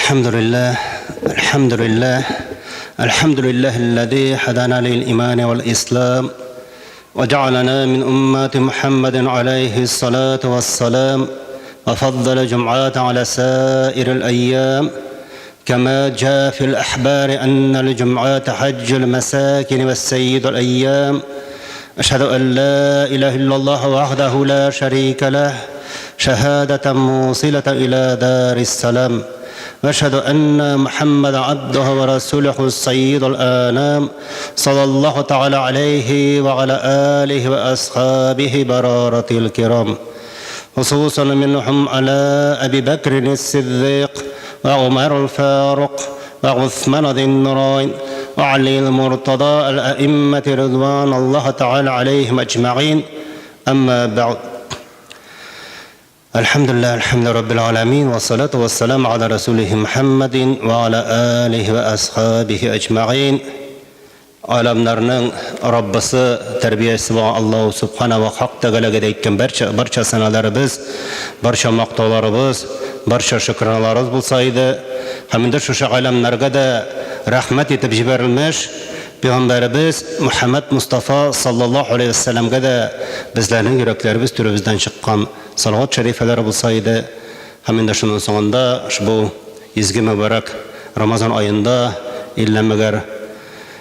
الحمد لله الحمد لله الحمد لله الذي هدانا للإيمان والإسلام وجعلنا من أمة محمد عليه الصلاة والسلام وفضل جمعات على سائر الأيام كما جاء في الأحبار أن الجمعات حج المساكن والسيد الأيام أشهد أن لا إله إلا الله وحده لا شريك له شهادة موصلة إلى دار السلام وأشهد أن محمد عبده ورسوله السيد الآنام صلى الله تعالى عليه وعلى آله وأصحابه برارة الكرام خصوصا منهم على أبي بكر الصديق وعمر الفاروق وعثمان ذي النورين وعلي المرتضى الأئمة رضوان الله تعالى عليهم أجمعين أما بعد الحمد لله الحمد رب العالمين والصلاة والسلام على رسوله محمد وعلى آله وأصحابه أجمعين Аламнарның Раббысы, тәрбиясе булган Аллаһу Субхана ва Хак Тәгаләгә дә әйткән барча, барча саналарыбыз, барча мактауларыбыз, барча шөкраналарыбыз булса иде. Һәм инде шушы галәмнәргә дә рәхмәт итеп җибәрелмеш Пәйгамбәребез Мөхәммәд Мостафа саллаллаһу алейһи вәссәламгә дә безләрнең йөрәкләребез түребездән чыккан салават шәрифәләре булса иде. Һәм инде шуның соңында ошбу изге мөбарәк Рамазан аенда, иллә мәгәр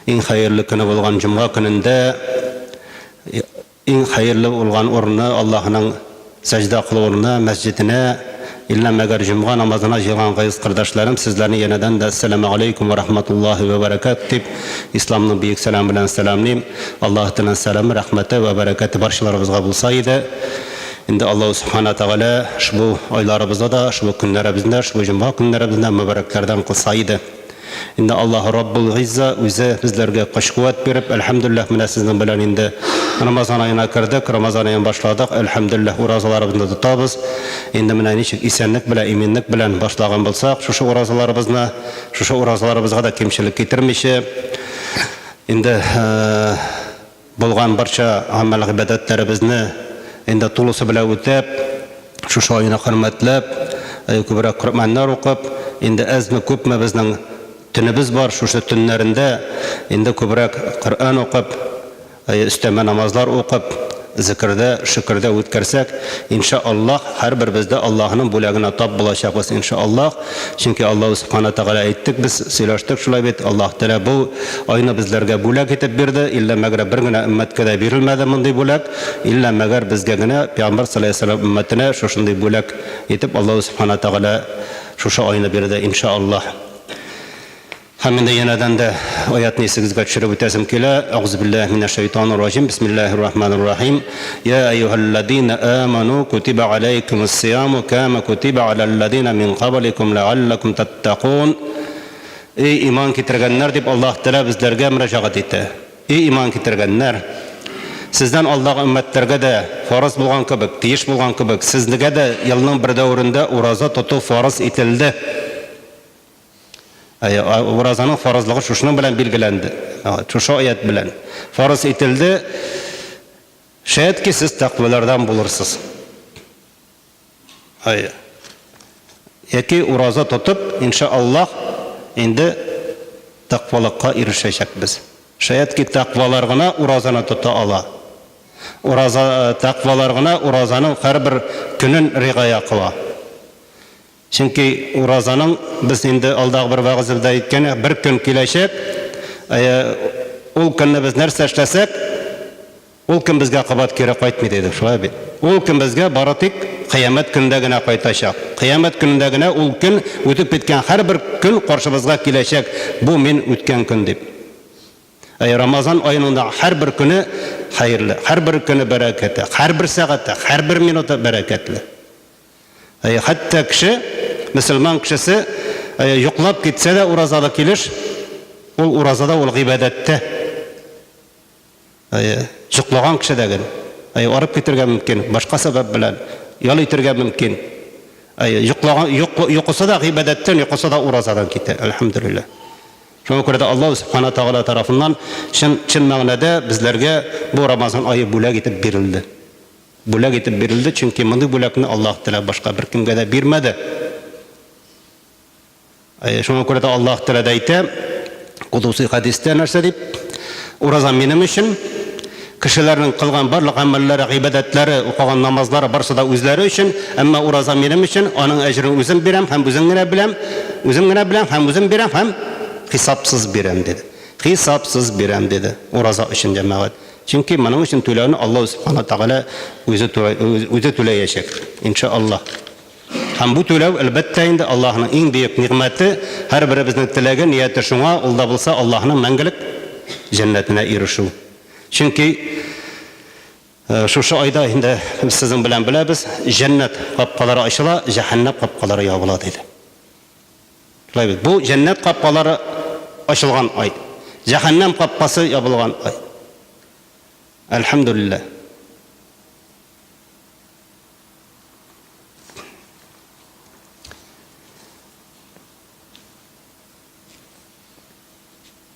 иң хәерле көне булган җомга көнендә, иң хәерле булган урыны Аллаһының сәҗдә кылу урыны, мәсҗиденә, иллә мәгәр җомга намазына җыелган газиз кардәшләрем, сезләрне янәдән дә Әссәламү галәйкүм вә рахматуллаһи вә бәрәкәтүһ дип, Исламның бөек сәламе белән сәламлим. Аллаһы Тәгаләнең сәламе, рәхмәте вә бәрәкәте барчаларыбызга булса иде. Инде Аллаһу Сүбхәнә Тәгалә ошбу айларыбызда да, ошбу көннәребезне, ошбу җомга көннәребезне мөбарәкләрдән кылса иде. Инде Аллаһу Раббул Гыйзза үзе безләргә көч-куәт биреп, әлхәмдүлилләһ, менә сезнең белән инде Рамазан аена кердек, Рамазан аен башладык, әлхәмдүлилләһ, уразаларыбызны тотабыз. Инде менә ничек исәнлек белән, иминлек белән башлаган булсак, шушы уразаларыбызны, шушы уразаларыбызга да кимчелек китермичә, инде Булган барча гамәл-гыйбадәтләребезне инде тулысы белән үтәп, шушы айны хөрмәтләп, күбрәк Коръәннәр укып, инде әзме-күпме безнең төнебез бар, шушы төннәрендә инде күбрәк Коръән укып, өстәмә намазлар укып, зекердә, шөкердә үткәрсәк, инша Аллаһ, һәрберебез дә Аллаһының бүләгенә тап булачакбыз, инша Аллаһ. Чөнки Аллаһу Сүбхәнә Тәгалә әйттек без, сөйләштек шулай бит, Аллаһ Тәгалә бу айны безләргә бүләк итеп бирде, иллә мәгәр бер генә өммәткә дә бирелмәде мондый бүләк, иллә мәгәр безгә генә, Пәйгамбәр салләллаһу алейһи ва сәлләм өммәтенә шушындый бүләк итеп Аллаһу Сүбхәнә Тәгалә шушы айны бирде, инша Аллаһ. Һәм инде янәдән дә аятны исегезгә төшереп үтәсем килә. Әгъузу биллаһи минәш шайтанир раҗим. Бисмиллаһир рахманир рахим. Я әйюһәлләзина аману кутиба алейкумус сияму кама кутиба аләлләзина мин кабликум ләалләкум таттакун. Эй иман китергәннәр дип Аллаһ Тәгалә безләргә мөрәҗәгать итә. Эй иман китергәннәр! Сездән алдагы өммәтләргә дә фарыз булган кебек, тиеш булган кебек, сезнегә дә елның бер дәверендә ураза тоту фарыз ителде. Әйе, уразаның фарызлыгы шушының белән билгеләнде. Шушы аят белән. Фарыз ителде. Шәят ки сез тәкъвалардан булырсыз. Әйе. Яки ураза тотып, иншаллаһ, инде тәкъвалыкка ирешәчәкбез. Шәят ки тәкъвалар гына уразаны тота ала. Ураза тәкъвалар гына уразаның һәрбер көнен ригая кыла. Чөнки уразаның, без инде алдагы бер вәгазебездә әйткән, бер көн киләчәк, ул көнне без нәрсә эшләсәк, ул көн безгә кабат кире кайтмый дидек, шулай бит? Ул көн безгә бары тик Кыямәт көнендә генә кайтачак. Кыямәт көнендә генә ул көн үтеп киткән һәрбер көн каршыбызга киләчәк, бу мин үткән көн дип. Әй, Рамазан аеның да һәрбер көне хәерле, һәрбер көне бәрәкәтле, һәрбер сәгате, һәрбер минуты бәрәкәтле. Әйе, хәтта кеше, мөселман кешесе, әйе, йоклап китсә дә уразалы килеш, ул уразада, ул гыйбадәттә. Әйе, йоклаган кеше дә гел. Әйе, арып китергә мөмкин, башка сәбәп белән ял итергә мөмкин. Әйе, йоклаган, йокысы да гыйбадәттән, йокысы да уразадан китә, әлхәмдүлилләһ. Шуңа күрә дә Аллаһ Сүбхәнә Тәгалә тарафыннан чын, чын мәгънәдә безләргә бу Рамазан ае бүләк итеп бирелде. Бүләк итеп бирелде, чөнки мондый бүләкне Аллаһ Тәгалә башка беркемгә дә бирмәде. Шуңа күрә дә Аллаһ Тәгалә дә әйтә, Кудуси хәдистә нәрсә дип? Ураза минем өчен, кешеләрнең кылган барлык гамәлләре, гыйбадәтләре, укыган намазлары барысы да үзләре өчен, әмма ураза минем өчен, аның әҗерен үзем бирәм һәм үзем генә беләм, үзем генә беләм һәм үзем бирәм һәм хисапсыз бирәм, диде. Хисапсыз бирәм, диде ураза өчен, җәмәгать. Чөнки моның өчен түләүне Аллаһ Сүбхәнәһү Тәгалә үзе үзе түләячәк, иншаАллаһ. Һәм бу түләү, әлбәттә инде, Аллаһның иң бөек нигъмәте, һәрберебезнең теләге, нияте шуңа, ул да булса Аллаһның мәңгелек җәннәтенә ирешү. Чөнки шушы айда инде без сезнең белән беләбез, җәннәт капкалары ачыла, җәһәннәм капкалары ябыла, диде. Шулай бит. Бу җәннәт капкалары ачылган ай. Җәһәннәм капкасы ябылган ай. Әлхәмдүлилләһ.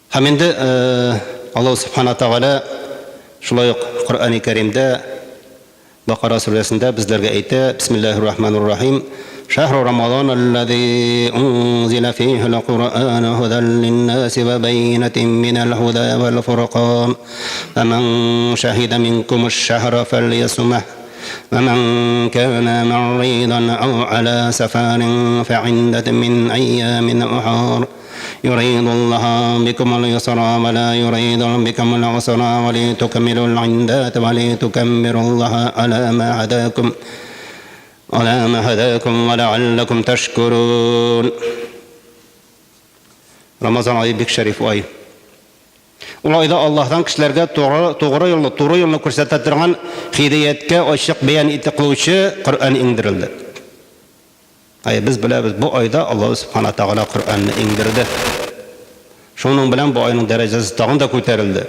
Һәм инде Аллаһ Субхана Тәгалә шулай ук Коръәни Кәримдә Бакара сүрәсендә безләргә әйтә, Бисмиллаһир Рахманир Рахим, Шәһру Рамазан аллази унзила фихил Куръан һудан линнаси ва байинатин минал һуда вал фуркан. Фәмән шәһидә минкумуш шәһра фәльясумах. Вәмән кәнә мәрридан ау аля сәфәрин фәиндәтен мин әййәмин ухар. Юридуллаһа бикумул юсра ва ла юриду бикумул усра ва литукмилул индәт ва литукәббируллаһа аля ма һәдәкум аля ма һәдәкум ва ләалләкум тәшкүрүн. Рамазан ае бик шәриф ай. Ул айда Аллаһдан кешеләргә тугры, тугры юлны, туры юлны күрсәтә торган һидаяткә ачык бәян итеп кылучы Коръән иңдерелде. Әйе, без беләбез, бу айда Аллаһ Субхана Тәгалә Коръәнне иңдерде. Шуның белән бу айның дәрәҗәсе тагын да күтәрелде.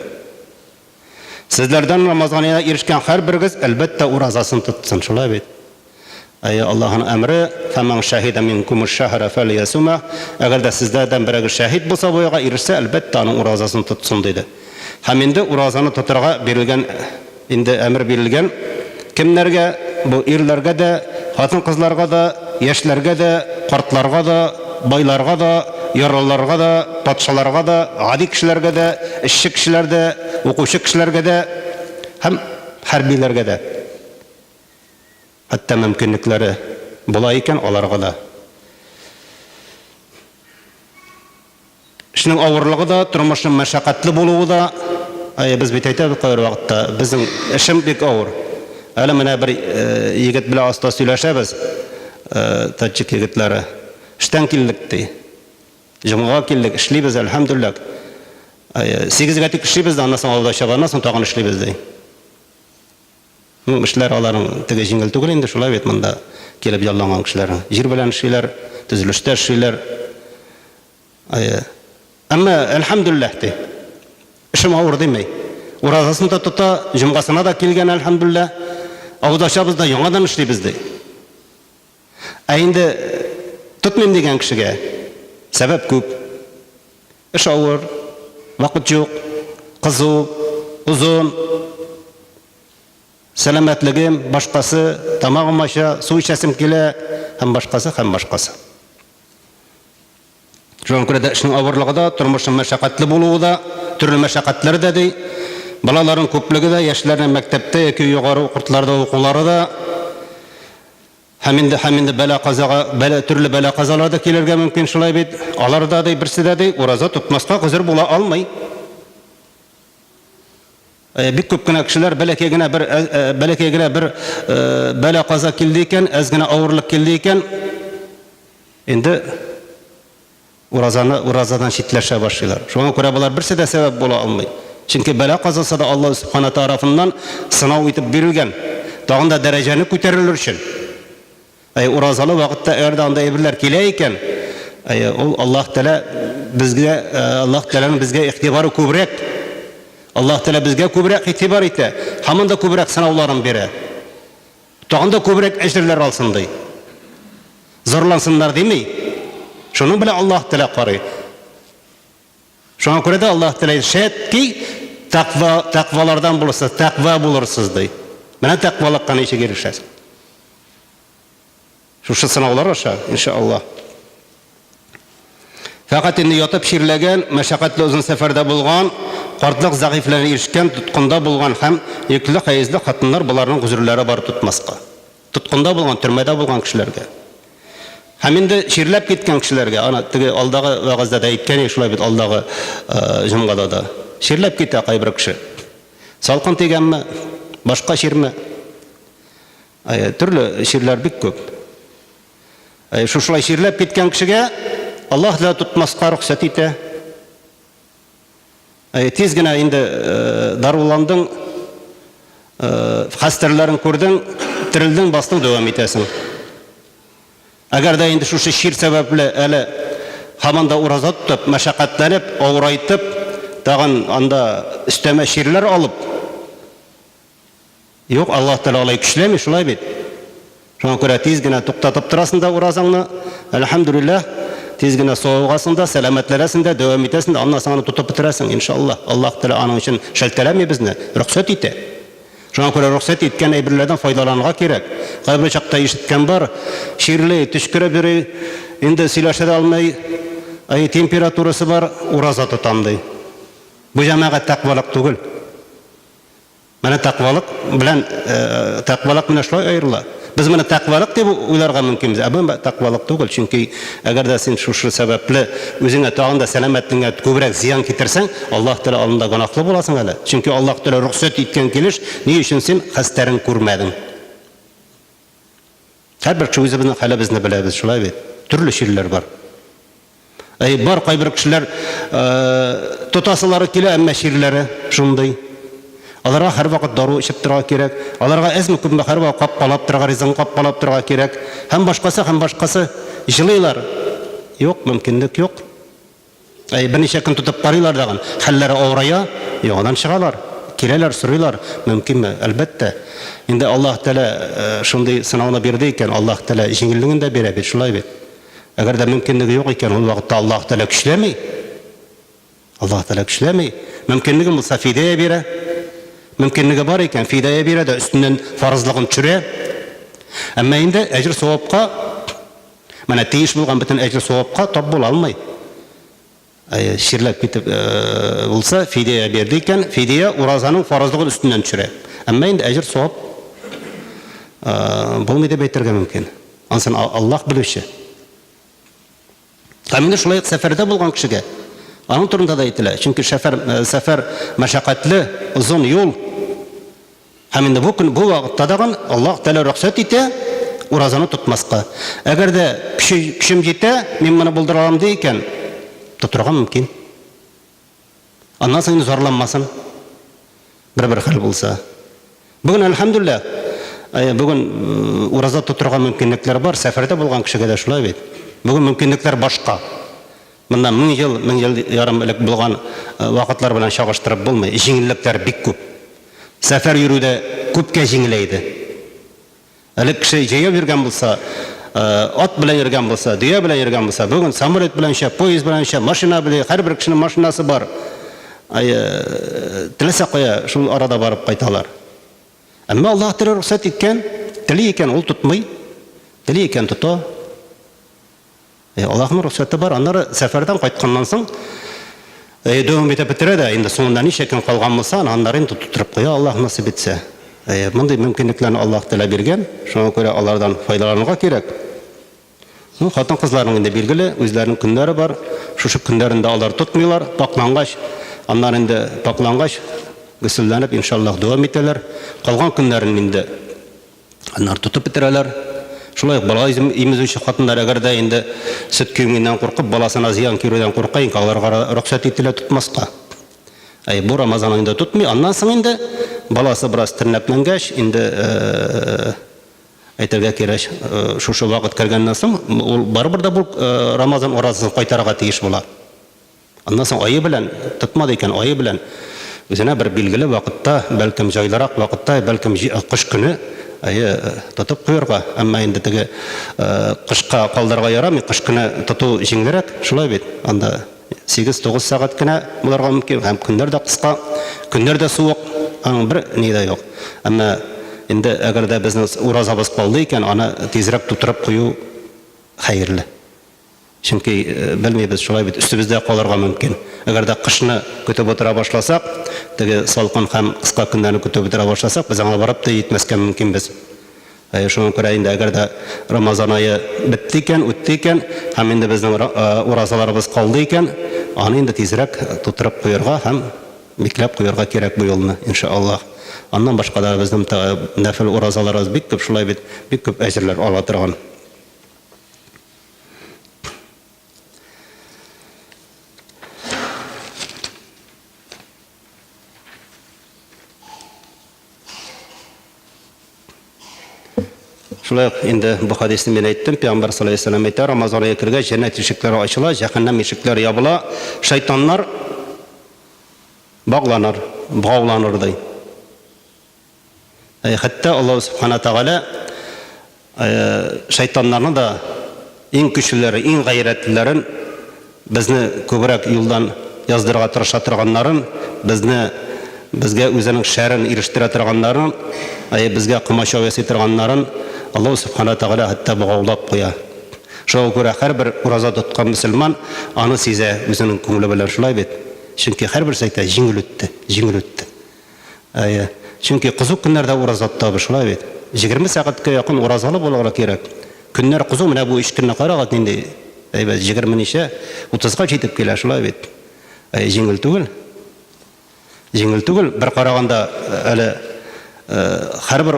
Сезләрдән Рамазан аена ирешкән һәрберегез, әлбәттә, уразасын тотсын, шулай бит? Әйе, Аллаһның әмере, Фәмән шәһидә минкумуш шәһрә фәлйәсумәһ, әгәр дә сезләрдән берәгез шәһид булса бу айга ирешсә, әлбәттә, аның уразасын тотсын, диде. Һәм инде уразаны тотарга бирелгән, инде әмер бирелгән кемнәргә? Бу ирләргә дә, хатын-кызларга да, яшьләргә дә, картларга да, байларга да, ярлыларга да, патшаларга да, гади кешеләргә дә, эшче кешеләр дә, укучы кешеләргә дә һәм хәрбиләргә дә. Хәтта мөмкинлекләре була икән, аларга да. Эшнең авырлыгы да, тормышның мәшәкатьле булуы да, әй, без бит әйтәбез кайбер вакытта, безнең эшем бик авыр. Әле менә бер егет белән аста сөйләшәбез, таджик егетләре. Эштән килдек, ди. Җомгага килдек, эшлибез, әлхәмдүлилләһ. Сигезгә тик эшлибез дә, аннан соң авылда чабаннан соң тагын эшлибез, ди. Ну, эшләр аларның теге җиңел түгел инде, шулай бит монда килеп ялланган кешеләрнең. Җир белән эшлиләр, төзелештә эшлиләр. Әйе. Әмма, әлхәмдүлилләһ, ди. Эшем авыр дими. Уразасын да тота, җомгасына да килгән, әлхәмдүлилләһ. Авыз ачабыз да яңадан эшлибез, ди. Ә инде тотмыйм дигән кешегә сәбәп күп. Эш авыр, вакыт юк, кызу, озын, сәламәтлегем, башкасы, тамагым ача, су эчәсем килә һәм башкасы, һәм башкасы. Шуңа күрә дә эшнең авырлыгы да, тормышның мәшәкатьле булуы да, төрле мәшәкатьләр дә ди. Балаларның күплеге дә, яшьләрнең мәктәптә яки югары укыртларда укулары да, һәм инде, һәм инде бәла-казага, бәла, төрле бәла-казалар да килергә мөмкин, шулай бит. Алар да ди, берсе дә ди, ураза тотмаска гозер була алмый. Э, бик күп кенә кешеләр бәләкәй генә бер э, э, бәләкәй генә бер бәла-каза килде икән, әз генә авырлык килде икән, инде уразаны уразадан читләшә башлыйлар. Шуңа күрә болар берсе дә сәбәп була алмый. Чөнки бәла казасы да Аллаһ Субхана тарафыннан сынау итеп бирелгән. Тагын да дәрәҗәне күтәрелер өчен. Әй, уразалы вакытта әгәр дә анда әйберләр килә икән, әй, ул Аллаһ Тәгалә безгә, э, Аллаһ Тәгаләнең безгә игътибары күбрәк. Аллаһ Тәгалә безгә күбрәк игътибар итә, һаман да күбрәк сынауларын бирә. Тагын да күбрәк әҗерләр алсын ди. Зарлансыннар дими. Шуның белән Аллаһ Тәгалә карый. Шуңа күрә дә Аллаһ Тәгалә шәт ки, тәкъва, тәкъвалардан булырсыз, тәкъва булырсыз ди. Менә тәкъвалыкка ничек ирешәсең? Шушы сынаулар аша, иншаллаһ. Фәкать инде ятып чирләгән, мәшәкатьле озын сәфәрдә булган, картлык зәгыйфьләренә ирешкән, тоткында булган һәм йөкле хәезле хатыннар боларның гозерләре бар тотмаска. Тоткында булган, төрмәдә булган кешеләргә. Һәм инде чирләп киткән кешеләргә, ана теге алдагы вәгазьдә дә әйткән идек, шулай бит алдагы җомгада да. Чирләп китә кайбер кеше. Салкын тигәнме, башка чирме? Төрле чирләр бик күп. Шушылай чирләп киткән кешегә Аллаһ Тәгалә тотмаска рөхсәт итә. Тиз генә инде даруландың, хәстәрләрен күрдең, терелдең, бастың, дәвам итәсең. Әгәр дә инде шушы чир сәбәпле әле һаман да ураза тотып, мәшәкатьләнеп, авырайтып, тагын анда өстәмә чирләр алып, Юк, Аллаһ Тәгалә алай көчләми, шулай бит? Шуңа күрә тиз генә туктатып торасың да уразаңны, әлхәмдүлилләһ, тиз генә савыгасың да, сәламәтләнәсең дә, дәвам итәсең дә, аннан соң аны тотып бетерәсең, иншаллаһ. Аллаһ Тәгалә аның өчен шелтәләми безне, рөхсәт итә. Шуңа күрә рөхсәт иткән әйберләрдән файдаланырга кирәк. Кайбер чакта ишеткән бар, чирли, төчкереп йөри, инде сөйләшә дә алмый, ай, температурасы бар, ураза тотам, ди. Бу җәмәгать тәкъвалык түгел. Менә тәкъвалык белән тәкъвалык менә шулай аерыла. Без моны тәкъвалык дип уйларга мөмкинбез, ә бу тәкъвалык түгел, чөнки әгәр дә син шушы сәбәпле үзеңә тагын да сәламәтлегеңә күбрәк зыян китерсәң, Аллаһ Тәгалә алдында гөнаһлы буласың әле. Чөнки Аллаһ Тәгалә рөхсәт иткән килеш, ни өчен син хәстәрен күрмәдең? Һәрбер кеше үзебезнең хәлебезне беләбез, шулай бит? Төрле чирләр бар. Әй, бар кайбер кешеләр тотасылары килә, әмма чирләре шундый. Аларга һәрвакыт дару эчеп торырга кирәк. Аларга әзме-күпме һәрвакыт капкалап торырга, ризыгын капкалап торырга кирәк. Һәм башкасы, һәм башкасы. Җылыйлар. Юк, мөмкинлек юк. Әй, берничә көн тотып карыйлар тагын. Хәлләре авырая, яңадан чыгалар. Киләләр, сорыйлар, мөмкинме? Әлбәттә. Инде Аллаһ Тәгалә шундый сынауны бирде икән, Аллаһ Тәгалә җиңеллеген дә бирә бит, шулай бит? Әгәр дә мөмкинлеге юк икән, ул вакытта Аллаһ Тәгалә көчләми. Аллаһ Тәгалә көчләми. Мөмкинлеге булса, фидия бирә. Мөмкинлеге бар икән, фидия бирә дә өстеннән фарызлыгын төшерә. Әмма инде әҗер-савапка, менә тиеш булган бөтен әҗер-савапка тап була алмый. Чирләп китеп булса, фидия бирде икән, фидия уразаның фарызлыгын өстеннән төшерә. Әмма инде әҗер-савап булмый дип әйтергә мөмкин. Ансын Аллаһ белүче. Һәм инде шулай ук сәфәрдә булган кешегә аның турында да әйтелә. Чөнки сәфәр, сәфәр мәшәкатьле, озын юл. Һәм инде бу көн, бу вакытта тагын Аллаһ Тәгалә рөхсәт итә уразаны тотмаска. Әгәр дә көче, көчем җитә, мин моны булдыра алам ди икән, тотырга мөмкин. Аннан соң инде зарланмасын. Бер-бер хәл булса. Бүген, әлхәмдүлилләһ, бүген ураза тотырга мөмкинлекләр бар, сәфәрдә булган кешегә дә шулай бит. Бүген мөмкинлекләр башка. Моннан 1000 ел, 1000 ел ярым элек булган вакытлар белән чагыштырып булмый. Җиңеллекләр бик күп. Сәфәр йөрү дә күпкә җиңеләйде. Элек кеше җәяү йөргән булса, ат белән йөргән булса, дөя белән йөргән булса, бүген самолет белән оча, поезд белән оча, машина белән, һәрбер кешенең машинасы бар. Теләсә кая шул арада барып кайталар. Әмма Аллаһ Тәгалә рөхсәт иткән, тели икән, ул тотмый, тели икән, тота. Аллаһның рөхсәте бар. Аннары сәфәрдән кайтканнан соң, дәвам итеп бетерә дә, инде соңында ничә көн калган булса, аннары инде тутырып куя, Аллаһ насыйп итсә. Мондый мөмкинлекләрне Аллаһ Тәгалә биргән, шуңа күрә алардан файдаланырга кирәк. Ну, хатын-кызларның инде билгеле, үзләренең көннәре бар. Шушы көннәрен дә алар тотмыйлар, пакълангач, аннары инде пакълангач, гөселләнеп, иншаллаһ, дәвам итәләр. Калган көннәрен инде Аннары тотып бетерәләр. Шулай ук бала имезүче хатыннар, әгәр дә инде сөт кимүеннән куркып, баласына зыян килүдән курка икән, аларга рөхсәт ителә тотмаска. Әй, бу Рамазан аенда тотмый, аннан соң инде баласы бераз тернәкләнгәч, инде әйтергә кирәк, шушы вакыт кергәннән соң, ул барыбер дә бу Рамазан уразасын кайтарырга тиеш була. Аннан соң ае белән, тотмады икән, ае белән үзенә бер билгеле вакытта, бәлкем җайлырак вакытта, бәлкем кыш көне, әйе, тотып куярга. Әмма инде теге кышка калдырырга ярамый, кыш көне тоту җиңелрәк, шулай бит? Анда 8-9 сәгать кенә булырга мөмкин, һәм көннәр дә кыска, көннәр дә суык, аның бер ни дә юк. Әмма инде әгәр дә безнең уразабыз калды икән, аны тизрәк тутырып кую хәерле. Чөнки белмибез, шулай бит, өстебездә калырга мөмкин. Әгәр дә кышны көтеп утыра башласак, теге салкын һәм кыска көннәрне көтеп утыра башласак, без аңа барып та җитмәскә мөмкинбез. Шуңа күрә инде әгәр дә Рамазан ае бетте икән, үтте икән, һәм инде безнең уразаларыбыз калды икән, аны инде тизрәк тутырып куярга һәм бикләп куярга кирәк бу елны, иншаАллаһ. Аннан башка да безнең нәфел уразаларыбыз бик күп, шулай бит, бик күп әҗерләр ала торган. Шулай ук инде бу хадисне мин әйттем, Пәйгамбәр саллаллаһу алейһи вәсәлләм әйтә, Рамазан ае кергәч, җәннәт ишекләре ачыла, җәһәннәм ишекләре ябыла, шайтаннар багланыр, богауланыр ди. Хәтта Аллаһу Субхана Тәгалә шайтаннарны да иң көчлеләре, иң гайрәтлеләрен, безне күбрәк юлдан яздырырга тырыша торганнарын, безне безгә үзенең шәрен ирештерә торганнарын, безгә комачау ясый торганнарын Аллаһу Субхана Тәгалә хәтта богаулап куя. Шуңа күрә һәрбер ураза тоткан мөселман аны сизә үзенең күңеле белән, шулай бит? Чөнки һәрберсе әйтә, җиңел үтте, җиңел үтте. Әйе. Чөнки кызу көннәрдә ураза тотабыз, шулай бит? 20 сәгатькә якын уразалы булырга кирәк. Көннәр кызу, менә бу өч көнне карагыз, нинди әйбәт, 20 ничә, утызга җитеп килә, шулай бит? Әйе, җиңел түгел. Җиңел түгел, бер караганда әле һәрбер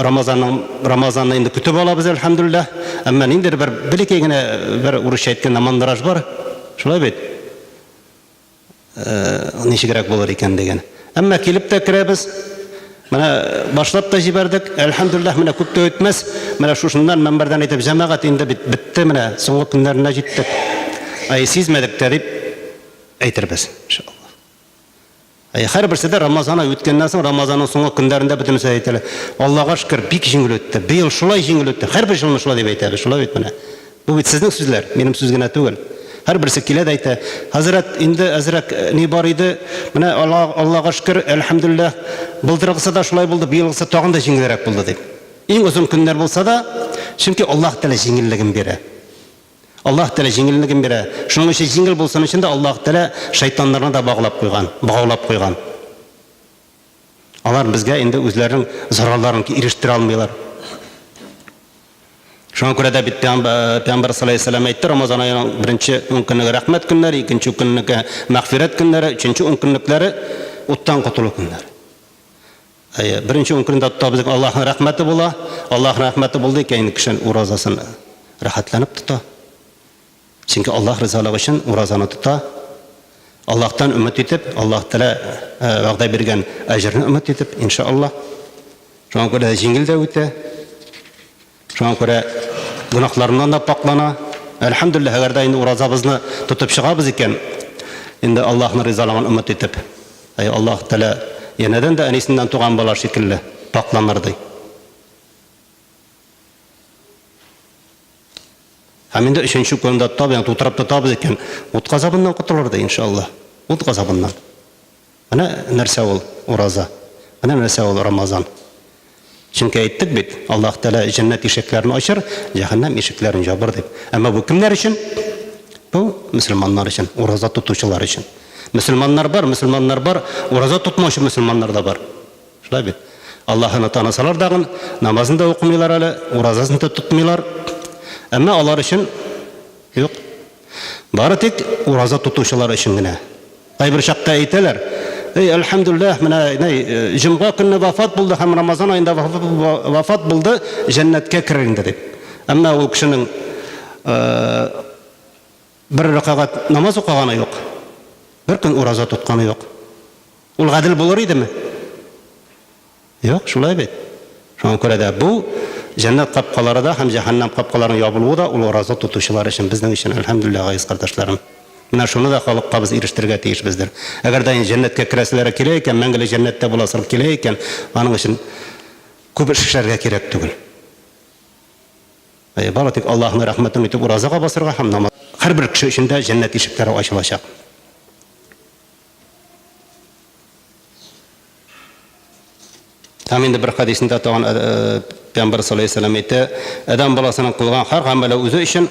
Рамазанның Рамазанны инде көтеп алабыз, әлхәмдүлилләһ. Әмма ниндидер бер бәләкәй генә бер урысча әйткәндә мандраж бар. Шулай бит? Ничегрәк булыр икән дигән. Әмма килеп тә керәбез. Менә башлап та җибәрдек. Әлхәмдүлилләһ, менә күп тә үтмәс. Менә шушыннан мәнбәрдән әйтеп, җәмәгать инде бит бетте менә, соңгы көннәренә җиттек. Ай, сизмәдек тә дип әйтербез, иншалла. Әй, һәрберсе дә Рамазан ае үткәннән соң, Рамазанның соңгы көннәрендә бөтенесе әйтәләр, Аллага шөкер, бик җиңел үтте. Быел шулай җиңел үтте. Һәрбер елны шулай дип әйтәбез, шулай бит менә. Бу бит сезнең сүзләр, минем сүз генә түгел. Һәрберсе килә дә әйтә, хәзрәт, инде әзрәк ни бар иде, менә Аллага шөкер, әлхәмдүлилләһ, былтыргысы да шулай булды, быелгысы тагын да җиңелрәк булды дип. Иң озын көннәр булса да, чөнки Аллаһ Тәгалә җиңеллеген бирә. Аллаһ Тәгалә җиңеллеген бирә. Шуның өчен җиңел булсын өчен дә Аллаһ Тәгалә шайтаннарны да баглап куйган, богаулап куйган. Алар безгә инде үзләренең зарарларын ирештерә алмыйлар. Шуңа күрә дә бит Пәйгамбәр саллаллаһу алейһи вәсәлләм әйтте, Рамазан аеның беренче ун көнлеге рәхмәт көннәре, икенче көннеке мәгъфирәт көннәре, өченче ун көнлекләре уттан котылу көннәре. Әйе, беренче ун көндә тотабыз икән, Аллаһның рәхмәте була. Аллаһның рәхмәте булды икән, инде кеше уразасын рәхәтләнеп тота. Чөнки Аллаһ ризалыгы өчен уразаны тота. Аллаһтан өмет итеп, Аллаһ Тәгалә вәгъдә биргән әҗерне өмет итеп, иншаллаһ. Шуңа күрә җиңел дә үтә. Шуңа күрә гөнаһларыннан да пакълана. Әлхәмдүлилләһ, әгәр дә инде уразабызны тотып чыгабыз икән, инде Аллаһның ризалыгын өмет итеп, әй Аллаһ Тәгалә янәдән дә әнисеннән туган бала шикелле пакъланыр ди. Һәм инде өченче көндә тотабыз, ягъни тутырып тотабыз икән, ут газабыннан котылыр ди, иншаллаһ. Ут газабыннан. Менә нәрсә ул ураза. Менә нәрсә ул Рамазан. Чөнки әйттек бит, Аллаһ Тәгалә җәннәт ишекләрен ачыр, җәһәннәм ишекләрен җабыр дип. Әмма бу кемнәр өчен? Бу мөселманнар өчен, ураза тотучылар өчен. Мөселманнар бар, мөселманнар бар, ураза тотмаучы мөселманнар да бар. Шулай бит. Аллаһыны танысалар дагын, намазын да укымыйлар әле, уразасын да тотмыйлар. Әмма алар өчен юк. Бары тик ураза тотучылар өчен генә. Кайбер чакта әйтәләр, Эй, әлхәмдүлилләһ, менә ни, җомга көнне вафат булды һәм Рамазан аенда вафат булды, җәннәткә керер инде дип. Әмма ул кешенең бер рәкәгать намаз укыганы юк, бер көн ураза тотканы юк. Ул гадел булыр идеме? Юк, шулай бит. Шуңа күрә дә бу җәннәт капкалары да һәм җәһәннәм капкаларының ябылуы да ул ураза тотучылар өчен, безнең өчен, әлхәмдүлилләһ, газиз кардәшләрем. Менә шуны да халыкка без ирештерергә тиешбездер. Әгәр дә инде җәннәткә керәселәре килә икән, мәңгелек җәннәттә буласылары килә икән, аның өчен күп эш эшләргә кирәк түгел. Әйе, бары тик Аллаһның рәхмәтен үтеп уразага басырга һәм намаз. Һәрбер кеше өчен дә җәннәт ишекләре ачылачак. Һәм инде бер хәдисендә тагын Пәйгамбәр саллаллаһу алейһи вәсәлләм әйтә, адәм баласының кылган һәр гамәле үзе өчен.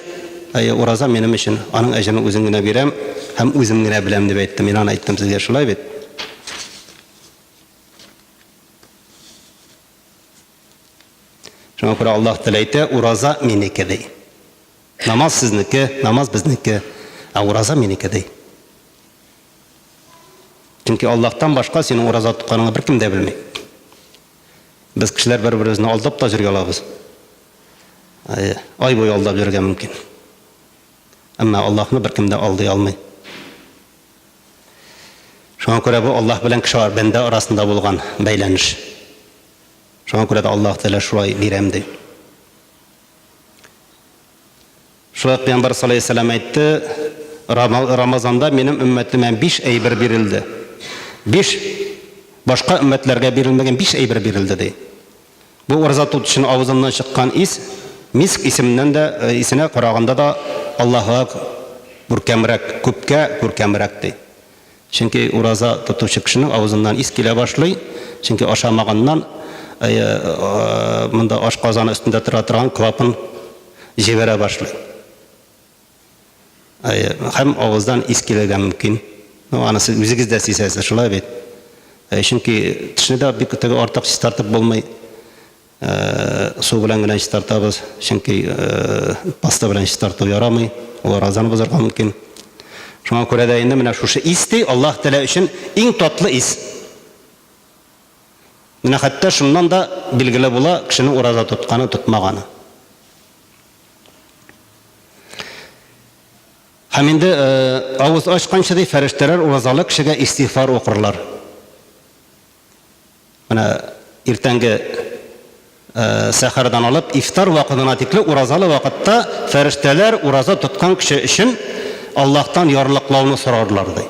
Әйе, ураза минем өчен, аның әҗерен үзем генә бирәм һәм үзем генә беләм дип әйттем. Мин аны әйттем сезгә, шулай бит? Шуңа күрә Аллаһ Тәгалә әйтә, ураза минеке ди. Намаз сезнеке, намаз безнеке, ә ураза минеке ди. Чөнки Аллаһтан башка синең ураза тотканыңны беркем дә белми. Без кешеләр бер-беребезне алдап та йөргә алабыз. Ай буе алдап йөрергә мөмкин. Әмма Аллаһны беркем дә алдый алмый. Шуңа күрә бу Аллаһ белән кеше бәндә арасында булган бәйләнеш. Шуңа күрә дә Аллаһ Тәгалә шулай бирәм ди. Шулай ук Пәйгамбәр саллаллаһу алейһи ва сәлләм әйтте, Рамазанда минем өммәтемә биш әйбер бирелде. Биш башка өммәтләргә бирелмәгән биш әйбер бирелде ди. Бу ураза тотучының авызыннан чыккан ис миск исеменнән дә исенә караганда да Аллаһыга күркәмрәк, күпкә күркәмрәк ди. Чөнки ураза тотучы кешенең авызыннан ис килә башлый, чөнки ашамаганнан монда ашказаны өстендә тора торган клапан җибәрә башлый. Һәм авыздан ис килергә мөмкин. Ну, аны сез үзегез дә сизәсез, шулай бит? Чөнки тешне дә бик теге артык чистартып булмый. Су белән генә чистартабыз, чөнки паста белән чистарту ярамый, ул уразаны бозарга мөмкин. Шуңа күрә дә инде менә шушы ис ди, Аллаһ Тәгалә өчен иң татлы ис. Менә хәтта шуннан да билгеле була кешенең ураза тотканы, тотмаганы. Һәм инде авыз ачканчы ди, фәрештәләр уразалы кешегә истигъфар укырлар. Менә иртәнге сәхәрдән алып ифтар вакытына тикле уразалы вакытта фәрештәләр ураза тоткан кеше өчен Аллаһтан ярлыклауны сорарлар, ди.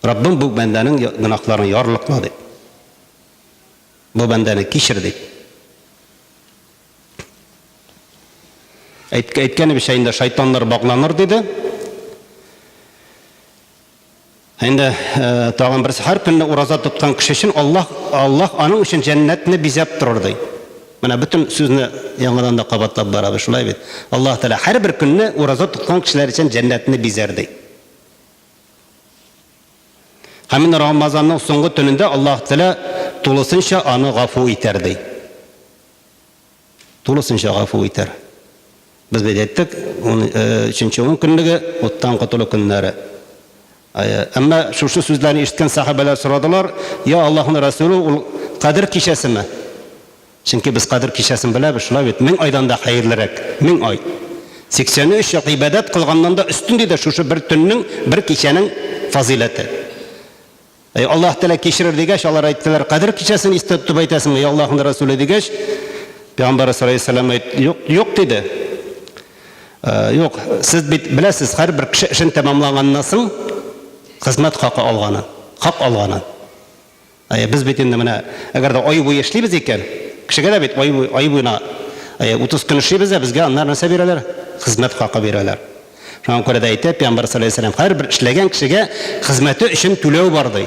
Раббым бу бәндәнең гөнаһларын ярлыкла, дип. Бу бәндәне кичер, дип. Әйткәнебезчә инде шайтаннар багланыр, диде. Инде тагын берсе, һәр көнне ураза тоткан кеше өчен Аллаһ, Аллаһ аның өчен җәннәтне бизәп торыр, ди. Менә бөтен сүзне яңадан да кабатлап барабыз, шулай бит? Аллаһ Тәгалә һәрбер көнне ураза тоткан кешеләр өчен җәннәтне бизәр, ди. Һәм инде Рамазанның соңгы төнендә Аллаһ Тәгалә тулысынча аны гафу итәр, ди. Тулысынча гафу итәр. Без бит әйттек, өченче ун көнлеге, уттан котылу көннәре. Әмма шушы сүзләрне ишеткән сәхабәләр сорадылар, Я Аллаһның Расулы, ул Кадер кичәсеме? Чөнки без Кадер кичәсен беләбез, шулай бит, 1000 айдан да хәерлерәк, 1000 ай. 83 ел гыйбадәт кылганнан да өстен диде шушы бер төннең, бер кичәнең фазыйләте. Әй, Аллаһ Тәгалә кичерер дигәч, алар әйттеләр, Кадер кичәсен истә тотып әйтәсеңме, я Аллаһның Расуле дигәч, Пәйгамбәр саллаллаһу алейһи ва юк, юк диде. Э, юк, сез бит беләсез, һәрбер кеше эшен тәмамлаганнан соң хезмәт хакы алганын, хак алганын. Әй, без бит инде менә, әгәр дә ай буе эшлибез икән, кешегә дә бит ай, ай буена 30 көн эшлибез дә, безгә аннан нәрсә бирәләр? Хезмәт хакы бирәләр. Шуңа күрә дә әйтә Пәйгамбәр саллаллаһу алейһи ва сәлләм, һәрбер эшләгән кешегә хезмәте өчен түләү бар, ди.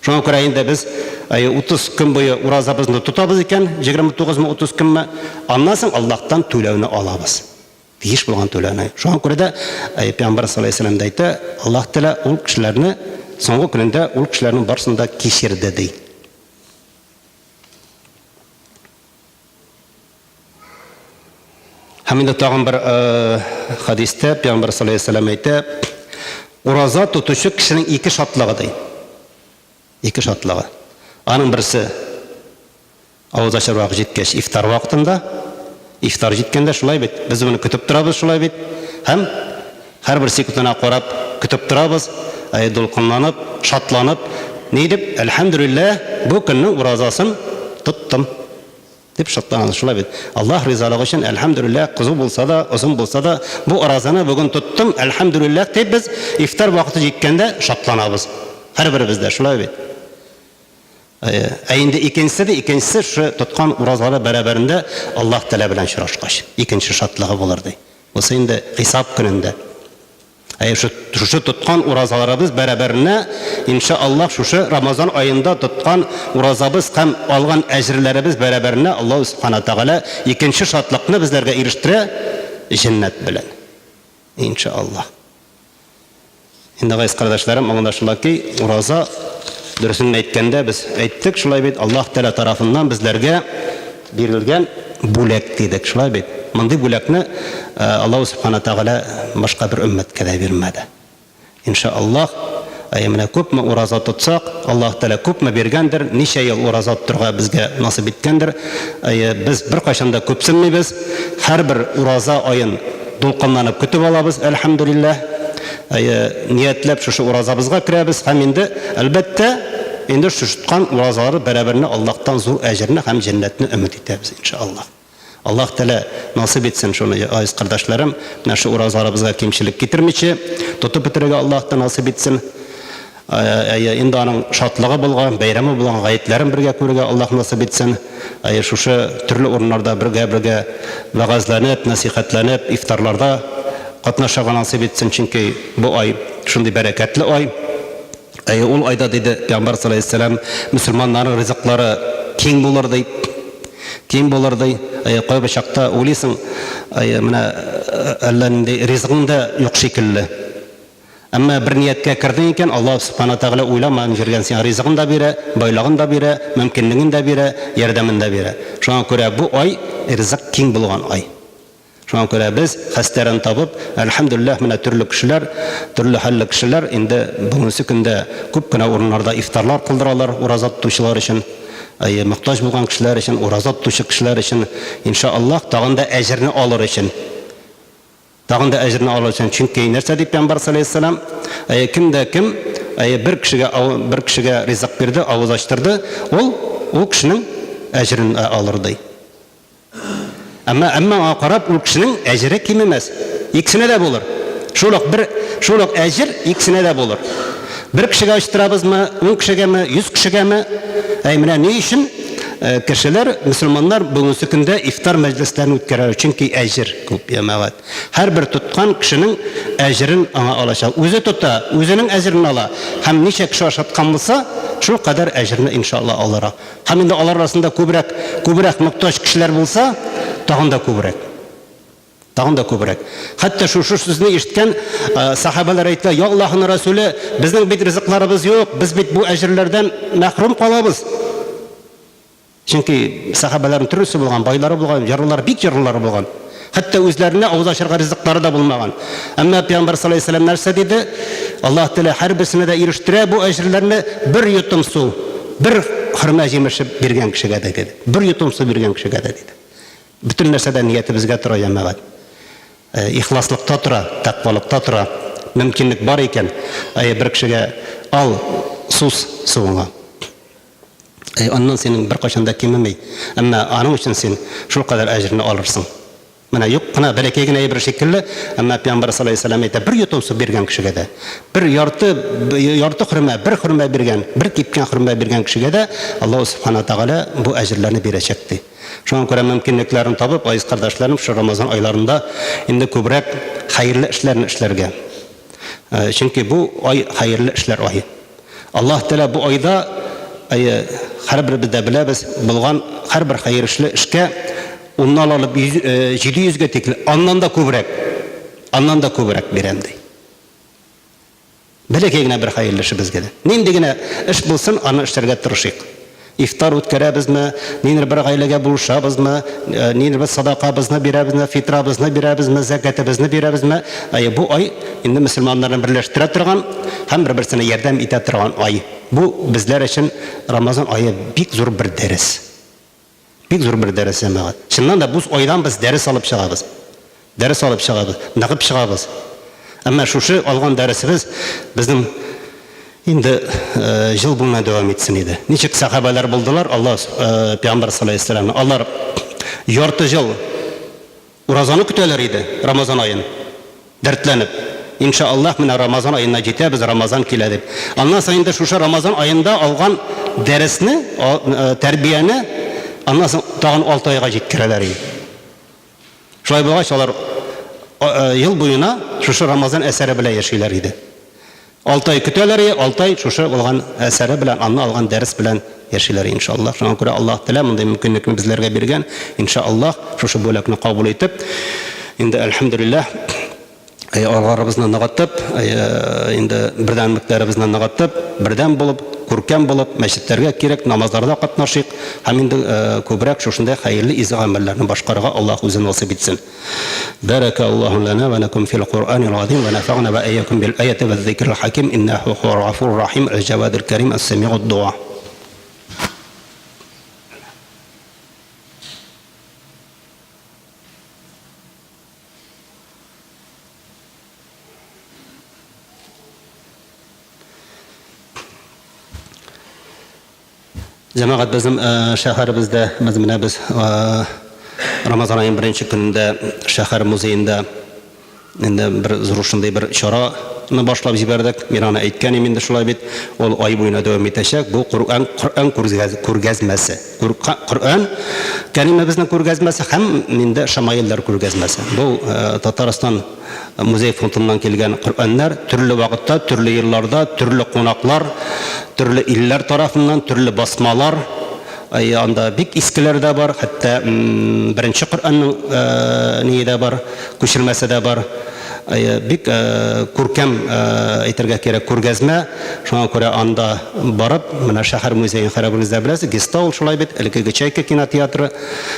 Шуңа күрә инде без 30 көн буе уразабызны тотабыз икән, 29 мы, 30 көнме, аннан соң Аллаһтан түләүне алабыз. Тиеш булган түләүне. Шуңа күрә дә Пәйгамбәр саллаллаһу алейһи ва сәлләм дә әйтә, Аллаһ Тәгалә ул кешеләрне соңгы көнендә ул кешеләрнең барысын да кичерде, ди. Һәм инде тагын бер хадистә Пәйгамбәр саллаллаһу алейһи ва сәлләм әйтә, ураза тотучы кешенең ике шатлыгы ди. Ике шатлыгы. Аның берсе авыз ачар вакыт җиткәч, ифтар вакытында, ифтар җиткәндә шулай бит, без моны көтеп торабыз шулай бит. Һәм һәрбер секундына карап көтеп торабыз, дулкынланып, шатланып, ни дип, әлхәмдүлилләһ, бу көннең уразасын тоттым. Дип шатланабыз, шулай бит. Аллаһ ризалыгы өчен, әлхәмдүлилләһ, кызу булса да, озын булса да, бу уразаны бүген тоттым, әлхәмдүлилләһ, дип без ифтар вакыты җиткәндә шатланабыз. Һәрберебез дә, шулай бит. Ә инде икенчесе дә, икенчесе шушы тоткан уразалары бәрабәрендә Аллаһ Тәгалә белән очрашкач, икенче шатлыгы булыр ди. Бусы инде хисап көнендә. Әйе, шушы тоткан уразаларыбыз бәрабәренә, инша Аллаһ, шушы Рамазан аенда тоткан уразабыз һәм алган әҗерләребез бәрабәренә Аллаһу Сүбхәнә Тәгалә икенче шатлыкны безләргә ирештерә. җәннәт белән. Иншаллаһ. Инде, газиз кардәшләрем, аңлашыла ки, ураза, дөресен әйткәндә, без әйттек, шулай бит, Аллаһ Тәгалә тарафыннан безләргә бирелгән бүләк дидек, шулай бит. Мондый бүләкне Аллаһу Субхана Тәгалә башка бер өммәткә дә бирмәде. Иншаллаһ, әйе, менә күпме ураза тотсак, Аллаһ Тәгалә күпме биргәндер, ничә ел ураза тотырга безгә насыйп иткәндер, әйе, без беркайчан да күпсенмибез, һәрбер ураза аен Дулкынланып көтеп алабыз, әлхәмдүлилләһ. Әйе, ниятләп шушы уразабызга керәбез һәм инде, әлбәттә, инде шушы тоткан уразалары бәрабәренә Аллаһтан зур әҗерне һәм җәннәтне өмет итәбез, иншаллаһ. Аллаһ Тәгалә насыйп итсен шуны, газиз кардәшләрем, менә шу уразаларыбызга кимчелек китермичә, тотып бетерергә Аллаһ та насыйп итсен. Әйе, инде аның шатлыгы булган, бәйрәме булган гаетләрен бергә күрергә Аллаһ насыйп итсен. Әйе, шушы төрле урыннарда бергә-бергә вәгазьләнеп, нәсыйхәтләнеп, ифтарларда катнашырга насыйп итсен, чөнки бу ай шундый бәрәкәтле ай. Әйе, ул айда, диде Пәйгамбәр саллаллаһу алейһи вәсәлләм, мөселманнарның ризыклары киң булыр, ди. Киң булыр, ди. Әйе, кайбер чакта уйлыйсың, әйе, менә әллә нинди ризыгың да юк шикелле. Әмма бер нияткә кердең икән, Аллаһ Сүбхәнә Тәгалә уйламаган җирдән сиңа ризыгын да бирә, байлыгын да бирә, мөмкинлеген дә бирә, ярдәмен дә бирә. Шуңа күрә бу ай, ризык киң булган ай. Шуңа күрә без, хәстәрен табып, әлхәмдүлилләһ, менә төрле кешеләр, төрле хәлле кешеләр инде бүгенге көндә күп кенә урыннарда ифтарлар кылдыралар ураза тотучылар өчен, әйе, мохтаҗ булган кешеләр өчен, ураза тотучы кешеләр өчен, иншаАллаһ, тагын да әҗерне алыр өчен. Тагын да әҗерне алыр өчен, чөнки нәрсә дип пәйгамбәр салләһу әйе, кем дә кем, әйе, бер кешегә бер кешегә ризык бирде, авыз ачтырды, ул ул кешенең әҗерен алыр ди. Әмма әмма аңа карап ул кешенең әҗере кимемәс. Икесенә дә булыр. Шул ук бер шул ук әҗер икесенә дә булыр. Бер кешегә ачтырабызмы, ун кешегәме, йөз кешегәме? Әй, менә ни өчен кешеләр, мөселманнар бүгенге көндә ифтар мәҗлесләрен үткәрәләр, чөнки әҗер күп, җәмәгать. Һәрбер тоткан кешенең әҗерен аңа алачак. Үзе тота, үзенең әҗерен ала. Һәм ничә кеше ашаткан булса, шул кадәр әҗерне иншалла алыр. Һәм инде алар арасында күбрәк, күбрәк мохтаҗ кешеләр булса, тагын да күбрәк. Тагын да күбрәк. Хәтта шушы сүзне ишеткән сахабәләр әйтә, Я Аллаһның Расүле, безнең бит ризыкларыбыз юк, без бит бу әҗерләрдән мәхрүм калабыз. Чөнки сахабәләрнең төрлесе булган, байлары булган, ярлылары, бик ярлылары булган. Хәтта үзләренә авыз ачарга ризыклары да булмаган. Әмма Пәйгамбәр саллаллаһу алейһи вәсәлләм нәрсә диде? Аллаһ Тәгалә һәрберсенә дә ирештерә бу әҗерләрне бер йотым су, бер хөрмә җимеше биргән кешегә дә диде. Бер йотым су биргән кешегә дә диде. Бөтен нәрсә дә ниятебезгә тора, җәмәгать. Ихласлыкта тора, тәкъвалыкта тора. Мөмкинлек бар икән, әйе, бер кешегә ал, сус суыңа. Әйе, аннан синең беркайчан да кимеми. Әмма аның өчен син шулкадәр әҗерне алырсың. Менә юк кына, бәләкәй генә әйбер шикелле, әмма Пәйгамбәр саллаллаһу алейһи ва сәлләм әйтә, бер йотым су биргән кешегә дә, бер ярты, ярты хөрмә, бер хөрмә биргән, бер кипкән хөрмә биргән кешегә дә Аллаһу субхана ва тәгалә бу әҗерләрне бирәчәк, ди. Шуңа күрә мөмкинлекләрен табып, газиз кардәшләрем, шушы Рамазан айларында инде күбрәк хәерле эшләрне эшләргә. Чөнки бу ай хәерле эшләр ае. Аллаһ Тәгалә бу айда, әйе, һәрберебез дә беләбез, булган һәрбер хәер эшле эшкә уннан алып 700 гә тикле, аннан да күбрәк, аннан да күбрәк бирәм ди. Бәләкәй генә бер хәерле эшебезгә дә. Нинди генә эш булсын, аны эшләргә тырышыйк. Ифтар үткәрәбезме, ниндидер бер гаиләгә булышабызмы, ниндидер бер садакабызны бирәбезме, фитрабызны бирәбезме, зәкятебезне бирәбезме, әйе, бу ай инде мөселманнарны берләштерә торган һәм бер-берсенә ярдәм итә торган ай. Бу безләр өчен Рамазан ае бик зур бер дәрес. Бик зур бер дәрес, җәмәгать. Чыннан да, бу айдан без дәрес алып чыгабыз. Дәрес алып чыгабыз, ныгып чыгабыз. Әмма шушы алган дәресебез безнең инде ел буена дәвам итсен иде. Ничек сәхабәләр булдылар, Аллаһ Пәйгамбәр саллаллаһу алейһи вәсәлләм, алар ярты ел Уразаны көтәләр иде, Рамазан аен. Дәртләнеп. Инша Аллаһ, менә Рамазан аена җитәбез, Рамазан килә дип. Аннан соң инде шушы Рамазан аенда алган дәресне, тәрбияне аннан соң тагын алты айга җиткерәләр иде. Шулай булгач, алар ел буена шушы Рамазан әсәре белән яшиләр иде. Алты ай көтәләр и, алты ай шушы булган әсәре белән, анны алган дәрес белән яшиләр, иншаллаһ. Шуңа күрә Аллаһ Тәгалә мондый мөмкинлекне безләргә биргән, иншаллаһ, шушы бүләкне кабул итеп, Инде әлхәмдүлилләһ, алгарыбызны ныгытып, инде бердәмлекләребезне ныгытып, бердәм булып, күркәм булып, мәчетләргә кирәк, намазларда катнашыйк һәм инде күбрәк шушындай хәерле изге гамәлләрне башкарырга Аллаһ үзе насыйп итсен. Бәрәкә Аллаһу ләнә вә ләкүм фил Куръанил газим вә нәфәгънә вә әйякүм бил аяти вә зикрил хаким иннәһу һуәл гафурур рахим әл-җәвадил кәрим әс-сәмигуд дуа. Җәмәгать, безнең шәһәребездә, без менә без Рамазан аеның беренче көнендә шәһәр музеенда инде бер зур шундый бер чараны башлап җибәрдек. Мин аны әйткән идем инде шулай бит. Ул ай буена дәвам итәчәк. Бу Коръән Коръән күргәзмәсе. Коръән Кәримебезнең күргәзмәсе һәм инде шамаилләр күргәзмәсе. Бу Татарстан музей фондыннан килгән Коръәннәр төрле вакытта, төрле елларда, төрле кунаклар, төрле илләр тарафыннан, төрле басмалар. Анда бик искеләр дә бар, хәтта беренче Коръәннең ние дә бар, күчермәсе дә бар. Бик күркәм, әйтергә кирәк, күргәзмә. Шуңа күрә анда барып, менә шәһәр музеен һәрберегез дә беләсез, Гестау ул шулай бит, элеккеге Чайка кинотеатры.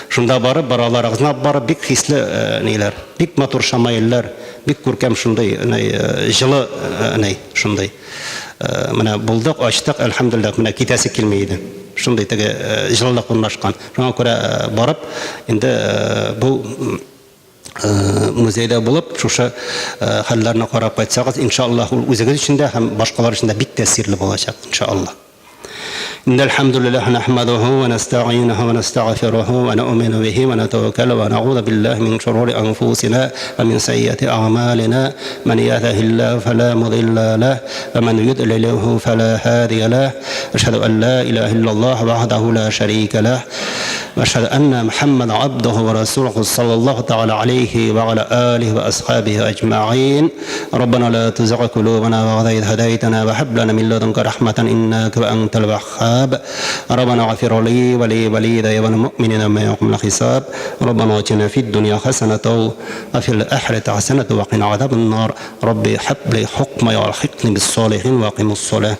Шунда барып, балаларыгызны алып барып, бик хисле ниләр, бик матур шамаилләр, бик күркәм шундый җылы ни, шундый. Менә булдык, ачтык, әлхәмдүлилләһ, менә китәсе килми иде. Шундый теге җылылык урнашкан. Шуңа күрә барып, инде бу музейда булып, шушы хәлләрне карап кайтсагыз, иншаллаһ, ул үзегез өчен дә һәм башкалар өчен дә бик тәэсирле булачак, иншаллаһ. إن الحمد لله نحمده ونستعينه ونستغفره ونؤمن به ونتوكل ونعوذ بالله من شرور أنفسنا ومن سيئات أعمالنا من يهده الله فلا مضل له ومن يضلله فلا هادي له أشهد أن لا إله إلا الله وحده لا شريك له وأشهد أن محمد عبده ورسوله صلى الله تعالى عليه وعلى آله وأصحابه أجمعين ربنا لا تزغ قلوبنا بعد إذ هديتنا وهب لنا من لدنك رحمة إنك أنت الوهاب ربنا اغفر لي ولوالدي وللمؤمنين يوم يقوم الحساب ربنا آتنا في الدنيا حسنة وفي الآخرة حسنة وقنا عذاب النار ربي هب لي حكما والحقني بالصالحين وأقم الصلاة.